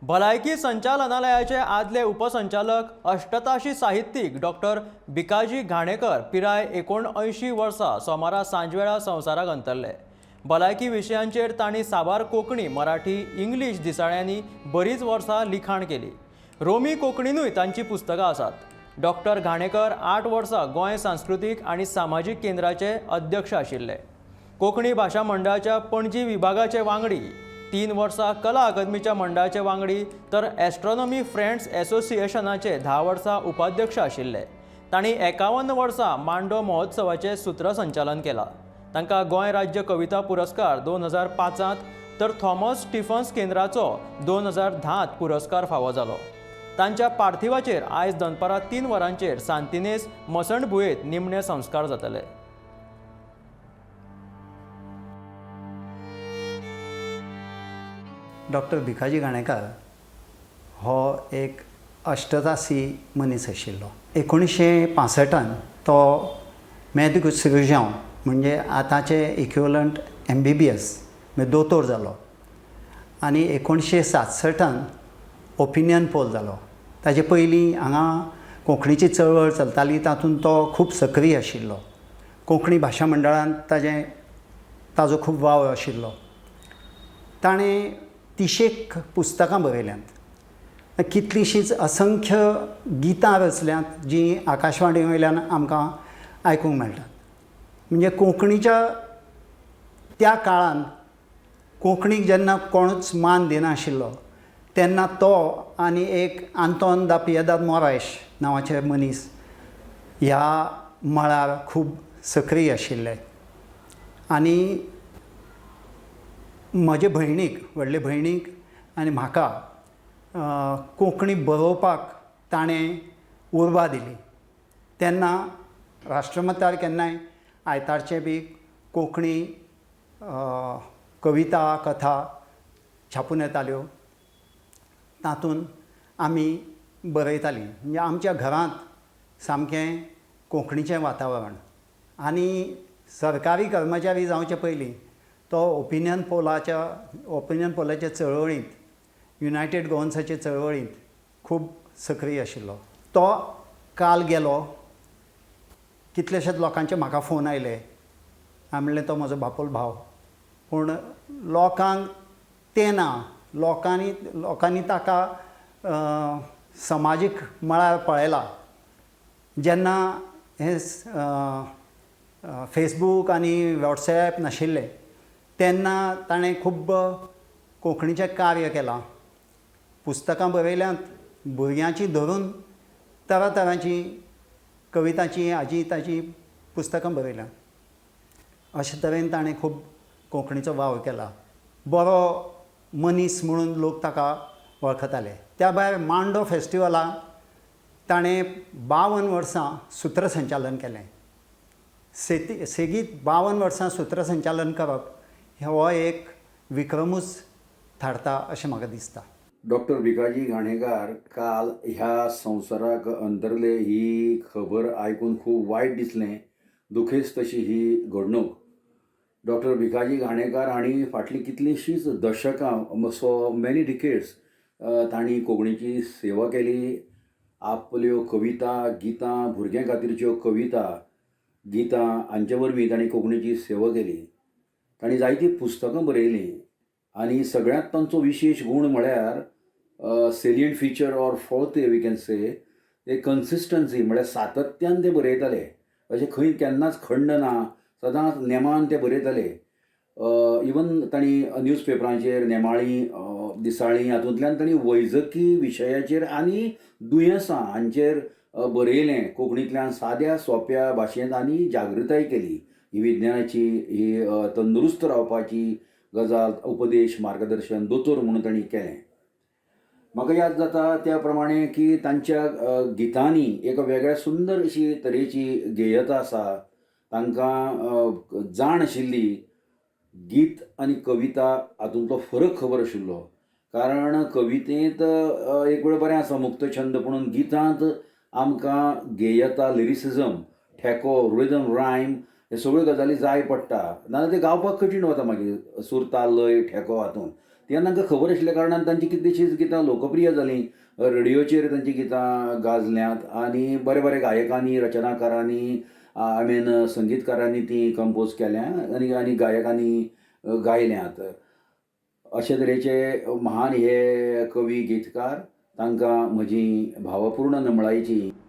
भलायकी संचालनालयाचे आदले उपसंचालक अष्टताशी साहित्यीक डॉक्टर भिकाजी घाणेकर पिराय 79 वर्सां सोमारा सांजवेळा संवसाराक अंतरले. भलायकी विशयांचेर तांणी साबार कोंकणी, मराठी, इंग्लीश दिसाळ्यांनी बरीच वर्सां लिखाण केली. रोमी कोंकणीनूय तांची पुस्तकां आसात. डॉक्टर घाणेकर 8 वर्सां गोंय सांस्कृतीक आनी सामाजीक केंद्राचे अध्यक्ष आशिल्ले. कोंकणी भाशा मंडळाच्या पणजी विभागाचे वांगडी, 3 वर्सां कला अकादमीच्या मंडळाचे वांगडी, तर एस्ट्रॉनॉमी फ्रेंड्स एसोसिएशनाचे 10 वर्सां उपाध्यक्ष आशिल्ले. तांणी 51 वर्सां मांडो महोत्सवाचें सूत्रसंचालन केलां. तांकां गोंय राज्य कविता पुरस्कार 2005त तर थॉमस स्टिफन्स केंद्राचो 2010त पुरस्कार फावो जालो. तांच्या पार्थिवाचेर आयज दनपारां 3 वरांचेर सांतिनेस मसणभुंयेंत निमणे संस्कार जातले. डॉक्टर भिकाजी घाणेकार हो एक अष्टतासी मनीस आशिल्लो. 1965 तो मेदिकू सिरुज्यांव म्हणजे आतांचे इक्विवलंट MBBS म्हणजे दोतोर जालो आनी 1967 ओपिनियन पोल जालो. ताजे पयलीं हांगा कोंकणीची चळवळ चलताली, तातूंत तो खूब सक्रीय आशिल्लो. कोंकणी भाशा मंडळांत ताजो खूब वावर आशिल्लो. ताणें 30 पुस्तकां बरयल्यांत, कितलींशींच असंख्य गितां रचल्यांत जीं आकाशवाणी वयल्यान आमकां आयकूंक मेळटात. म्हणजे कोंकणीच्या त्या काळान कोंकणीक जेन्ना कोणूच मान दिनाशिल्लो तेन्ना तो आनी एक आंतोन दा पियेदाद मोरायश नांवाचे मनीस ह्या मळार खूब सक्रीय आशिल्ले. आनी म्हजे भयणीक, व्हडले भयणीक आनी म्हाका कोंकणी बरोवपाक ताणें उर्बा दिली. तेन्ना राष्ट्रमतार केन्नाय आयतारचें बी कोंकणी कविता कथा छापून येताल्यो, तातूंत आमी बरयतालीं. म्हणजे आमच्या घरांत सामकें कोंकणीचें वातावरण. आनी सरकारी कर्मचारी जावचे पयलीं तो ओपिनियन पोलाचे चळवळींत, युनायटेड गोवन्साचे चळवळींत खूब सक्रीय आशिल्लो. तो काल गेलो. कितलेशेच लोकांचे म्हाका फोन आयले. हांवें म्हणलें तो म्हजो बापोल भाव, पूण लोकांक तें ना. लोकांनी ताका समाजीक मळार पळयला. जेन्ना हे फेसबूक आनी वॉट्सएप नाशिल्ले तेन्ना ताणें खूब कोंकणीचें कार्य केलां. पुस्तकां बरयल्यांत, भुरग्यांची धरून तरातरांची कवितांची हाजी ताजी पुस्तकां बरयल्यांत. अशे तरेन ताणें खूब कोंकणीचो वावर केला. बरो मनीस म्हणून लोक ताका वळखताले. त्या भायर मांडो फेस्टिवलाक ताणें 52 वर्सां सूत्रसंचालन केलें. सेगीत 52 वर्सां सूत्रसंचालन करप हो एक विक्रमूच थारता अशें म्हाका दिसता. डॉक्टर भिकाजी घाणेकार काल ह्या संवसाराक अंतरले ही खबर आयकून खूब वायट दिसलें. दुखेस्त अशी ही घडणूक. डॉक्टर भिकाजी घाणेकार हांणी फाटलीं कितलींशींच दशकां, सो मॅनी डिकेड्स, तांणी कोंकणीची सेवा केली. आपल्यो कविता, गितां, भुरग्यां खातीरच्यो कविता, गितां हांचे वरवीं तांणी कोंकणीची सेवा केली. तांणी जायतीं पुस्तकां बरयलीं आनी सगळ्यांत तांचो विशेश गूण म्हळ्यार salient feature or forte we can say, एक कन्सिस्टन्सी, म्हळ्यार सातत्यान ते बरयताले. अशें खंय केन्नाच खंड ना, सदांच नेमान ते बरयताले. इवन तांणी न्यूज पेपरांचेर, नेमाळीं, दिसाळीं हातूंतल्यान तांणी वैजकी विशयाचेर आनी दुयेंसां हांचेर बरयलें कोंकणींतल्यान साद्या सोंप्या भाशेंत आनी जागृताय केली. ही विज्ञानाची, ही तंदुरुस्त रावपाची गजाल, उपदेश, मार्गदर्शन दोतोर म्हणून तांणी केलें. म्हाका याद जाता त्या प्रमाणे की तांच्या गितांनी एक वेगळ्या सुंदर अशी तरेची गेयता आसा. तांकां जाण आशिल्ली गीत आनी कविता हातूंतलो फरक खबर आशिल्लो. कारण कवितेंत एक वेळ बरें आसा मुक्त छंद, पुणून गितांत आमकां गेयता, लिरिसिजम, ठेको, रिदम, रायम हे सगळ्यो गजाली जाय पडटा. नाजाल्यार ते गावपाक कठीण वता मागीर, सुर, ताल, लय, ठेको हातूंत. तें तांकां खबर आशिल्ल्या कारणान तांची कितलींशींच गितां लोकप्रिय जालीं. रेडियोचेर तांचीं गितां गाजल्यांत आनी बरे बरे गायकांनी, रचनाकारांनी, I mean संगीतकारांनी तीं कंपोज केल्यां आनी आनी गायकांनी गायल्यांत. अशे तरेचे महान हे कवी गीतकार, तांकां म्हजी भावपूर्ण नमळायेची.